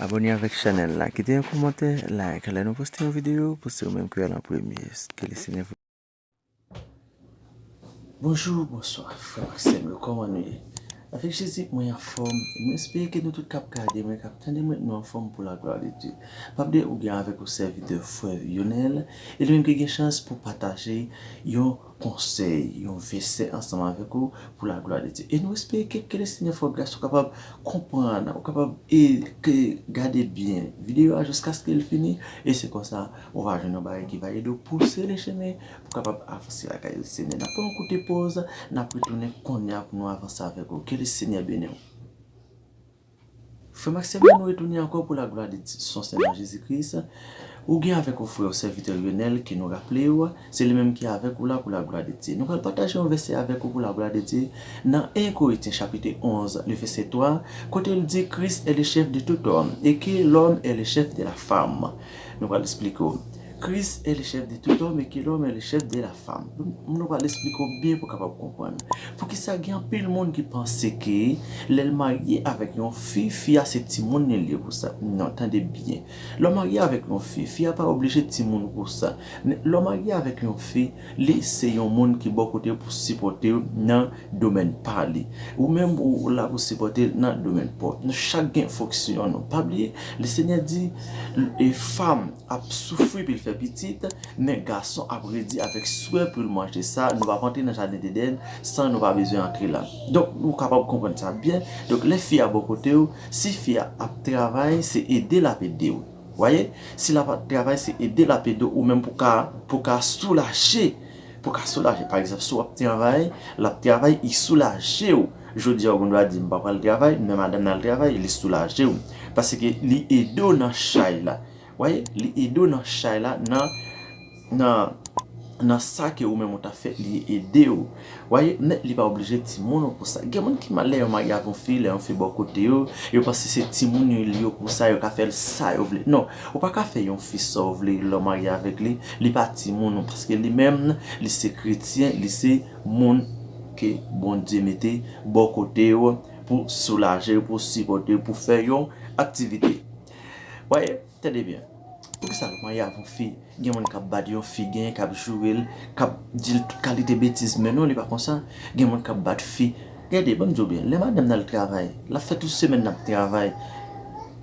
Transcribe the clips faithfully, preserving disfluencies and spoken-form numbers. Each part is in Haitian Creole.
Abòne avèk chanèl la, kite yon kòmantè, like. Lè nou poste yon videyo, poste ou menm ki wè l an premye. Ke le Senyè. Bonjou, bonswa, frè m ak sè m yo, kòman nou ye? Avèk Jezi, mwen anfòm. Mwen espere ke nou tout k ap gade mwen, k ap tande mwen, nou anfòm pou laglwa de Dye. Pa bliye ou gen avèk ou sèvitè frè Yonèl, e li menm ki gen chans pou pataje yon konsèy, yon vèsè ansanm avèk ou pou laglwa de Dye. E nou espere ke, ke le Senyè fè w gras, ou kapab konprann, ou kapab e, ke, gade byen videyo a jiskaske l fini, e se konsa ou va jwenn yon bagay ki va ede w pouse le chemen pou w kapab avanse lakay le Senyè. N ap pran yon koute pòz, n ap retounen kounye a pou nou avanse avèk ou. Ke le Senyè beni w. Frè m ak sè m yo, nou retounen ankò pou laglwa de Di-, son Sèman Jezi Kris. Ou gen avèk ou frè w sèvitè Lionel, ke nou raple w, se li menm ki avèk ou la pou laglwa de Dye. Nou pral pataje yon vèsè avèk ou pou laglwa de Dye nan en Korentyen chapit onz, le vèsè twa, kote l di, Christ est le chef de tout homme, et que l'homme est le chef de la femme. Nou pral esplike w. Christ est le chef de tout homme et que l'homme est le chef de la femme. Nou pral esplike w byen pou w kapab konprann. Poukisa gen anpil moun ki panse ke lè l marye avèk yon fi, fi a se timoun li l ye pou sa? Non, tande byen. Lè w marye avèk yon fi, fi a pa oblije timoun pou sa. Men lè w marye avèk yon fi, li se yon moun ki bò kote w pou sipòte w nan domèn pa li. Ou menm ou la pou sipòte l nan domèn pa w. Nou chak gen fonksyon nou. Pa bliye, le Senyè di, e fanm ap soufri pou l fè pitit, men gason ap redi avèk swè pou l manje sa. Nou p ap antre nan jaden Edenn san nou pa bezwen antre la. Donk, ou kapab konprann sa byen. Donk, lè fi a bò kote w, si fi a ap travay, se ede l ap ede w. Wè, si l ap travay, se ede l ap ede w, ou menm pou ka, pou ka soulaje. Pou ka soulaje. Pa egzanp, si w ap travay, l ap travay, li soulaje w. Jodi a, ou gen dwa di, "M pa pral travay," men madanm nan al travay, li soulaje w. Paske li ede w nan chay la. Wè, li ede w nan chay la, nan, nan, nan sa ke ou menm ou ta fè, li ede w. Wè, men li pa oblije timoun ou pou sa. Gen moun ki mal lè yo marye avèk yon fi, lè yon fi bò kote yo, yo panse se timoun yo li yo pou sa, yo ka fè l sa yo vle. Non, ou pa ka fè yon fi sa w vle lè w marye avèk li, li pa timoun ou, paske li menm, li se kretyen, li se moun ke Bondye mete bò kote w pou soulaje w, pou sipòte w, pou fè yon aktivite. Wè, tande byen. Poukisa lè w marye avèk yon fi, gen moun k ap bat yon fi, genyen k ap joure l, k ap di l tout kalite betiz, men non, li pa konsa. Gen moun k ap bat fi. Gade, ban m di w byen, lè madanm nan al travay, l ap fè tout semèn nan ap travay.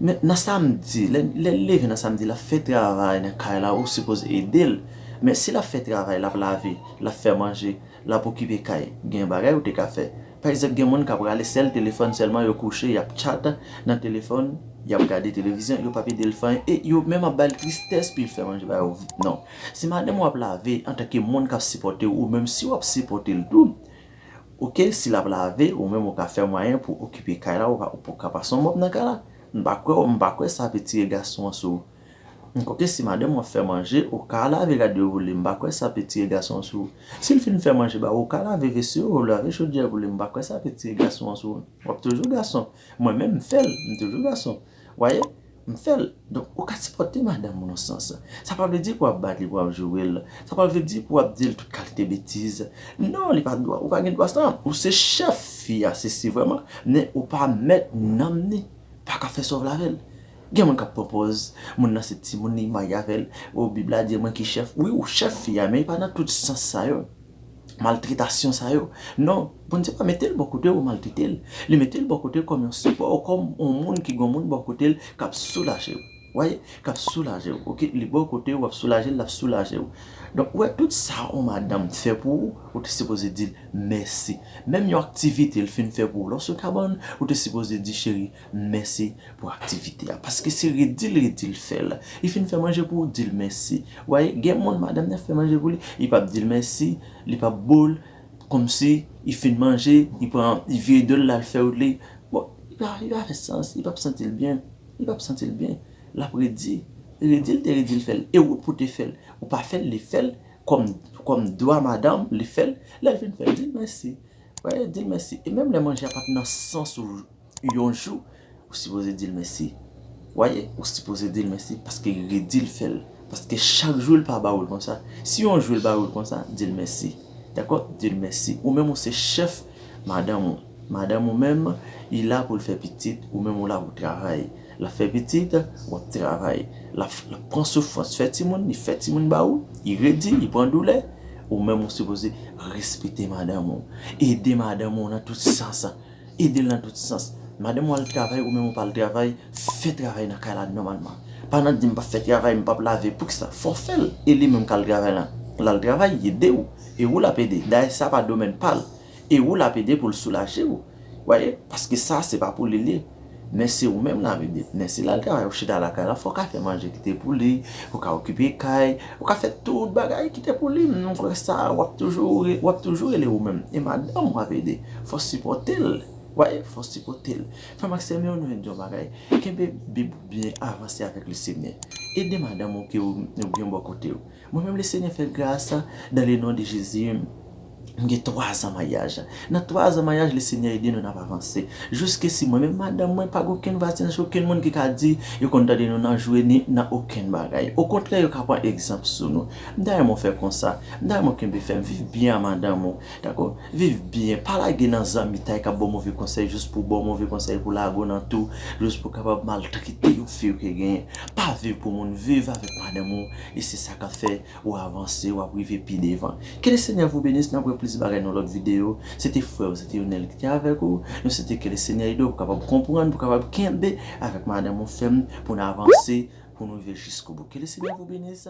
Men nan samdi, lè, lè l leve nan samdi, l ap fè travay nan kay la, ou sipoze ede l. Men si l ap fè travay, l ap lave, l ap fè manje, l ap okipe kay, gen bagay ou te ka fè. Pa egzanp, gen moun k ap rale sèl telefòn sèlman, yo kouche, y ap chat nan telefòn, y ap gade televizyon, yo p ap ede l fè anyen, e yo menm ap ba l tristès pou l fè manje ba yo. Non. Si madanm ou ap lave, antanke moun k ap sipòte w, ou menm si w ap sipòte l tou, oke, si l ap lave, ou menm ou ka fè mwayen pou okipe kay la, ou ka, pou w ka pase yon mòp nan kay la. M pa kwè, m pa kwè sa ap etire gason an sou ou. Kwòke si madanm ou ap fè manje, ou ka lave radyo pou li, m pa kwè sa ap etire gason an sou ou. Si l fin fè manje ba ou, ou ka lave vese yo, ou lave chodyè pou li, m pa kwè sa ap etire gason an sou ou. W ap toujou gason. Mwen menm, m fè l, m toujou gason. Wè, m fè l. Donk, ou ka sipòte madanm ou nan sans. Sa pa vle di pou w ap bat li, pou w ap joure l. Sa pa vle di pou w ap di l tout kalite betiz. Non, li pa dwa, ou pa gen dwa sa. Ou se chèf fi a, se si vrèman, men ou pa mèt nanm ni. Pa ka fè sa w vle avè l. Gen moun k ap pran pòz, moun nan se timoun li, marye avè l. O, Bib la di mwen ki chèf. Wi, ou chèf fi a, men e pa nan tout sans sa yo. Maltretasyon sa yo. Non, Bondye pa mete l bò kote w pou maltrete l. Li mete l bò kote w kòm yon sipò, kòm yon moun ki gen moun bò kote l k ap soulaje w. Wè, k ap soulaje w. Oke, li bò kote w, w ap soulaje l, l ap soulaje w. Donk, ou wè, tout sa yon madanm fè pou ou, ou te sipoze di l mèsi. Menm yon aktivite l fin fè pou ou, lòske w ka ban l, ou te sipoze di, cheri, mèsi pou aktivite a. Paske se redi l, redi l fè l. Li fin fè manje pou ou, di l mèsi. Wè, gen moun, madanm nan fè manje pou li, li p ap di l mèsi, li p ap bo l, kòmsi li fin manje, li pran, li vire do l, l al fè wout li. Bon, li pa, li pa fè sans, li p ap santi l byen. Li p ap santi l byen. L ap redi. Redi l te redi l fè l. E wout pou te fè l. Ou pa fè l, li fè l. Kòm, kòm dwa madanm, li fè l. Lè l fin fè l, di l mèsi. Wè, di l mèsi. E menm lè manje a pa t nan sans ou yon jou, ou sipoze di l mèsi. Wè, ou sipoze di l mèsi paske redi l fè l. Paske chak jou l pa ba ou l konsa. Si yon jou l ba ou l konsa, di l mèsi. Dakò? Di l mèsi. Ou menm ou se chèf madanm ou. Madanm ou menm, li la pou l fè pitit, ou menm ou la pou w travay. L ap fè pitit, w ap travay. L ap, l ap pran soufrans, fè timoun, li fè timoun ba ou, li redi, li pran doulè. Ou menm ou sipoze respekte madanm ou. Ede madanm ou nan tout sans. Ede l nan tout sans. Madanm ou al travay, ou menm ou pa al travay, fè travay nan kay la nòmalman. Pa nan di m p ap fè travay, m p ap lave, poukisa? Fò w fè l. E li menm k al travay la, l al travay, li ede w. E ou l ap ede. Dayè sa pa domèn pa l. E ou l ap ede pou l soulaje w. Wè, paske sa se pa pou li l ye. Men se ou menm l ap ede. Men si l al travay, ou chita lakay la, fò w ka fè manje kite pou li, ou ka okipe kay, ou ka fè tout bagay kite pou li. Mwen kwè sa, w ap toujou re-, w ap toujou rele ou menm. E madanm w ap ede. Fò w sipòte l. Wè, fò w sipòte l. Frè m ak sè m yo, nou vin di yon bagay. Kenbe Bib ou byen, avanse avèk Lesenyè. Ede madanm ou ke ou, ou gen bò kote w. Mwen menm, Lesenyè fè gras, dans le nom de Jésus, m gen twa zan maryaj. Nan twa zan maryaj, Lesenyè ede nou, n ap avanse. Jiskesi mwen menm, madanm mwen, pa gen okenn vwazinaj, okenn moun ki ka di yo konn tande nou nan jwe ni nan okenn bagay. Okontrè, yo ka pran egzanp sou nou. M ta renmen w fè konsa. M ta renmen w kenbe fèm, viv byen ak madanm ou. Dakò? Viv byen. Pa lage nan zanmitay k ap ba w move konsèy jis pou ba w move konsèy, pou lage w nan tou, jis pou kapab maltrete yon fi w ke genyen. Pa viv pou moun, viv avèk madanm ou. E se sa k ap fè w avanse, w ap rive pi devan. Que le Seigneur vous bénisse, n ap wè plis bagay nan lòt videyo. Se te frè w, se te Yonel ki te avèk ou. Nou swete que le Seigneur ede w pou kapab konprann, pou kapab kenbe avèk madanm ou fèm, pou n avanse, pou nou rive jiskobou. Que le Seigneur vous bénisse.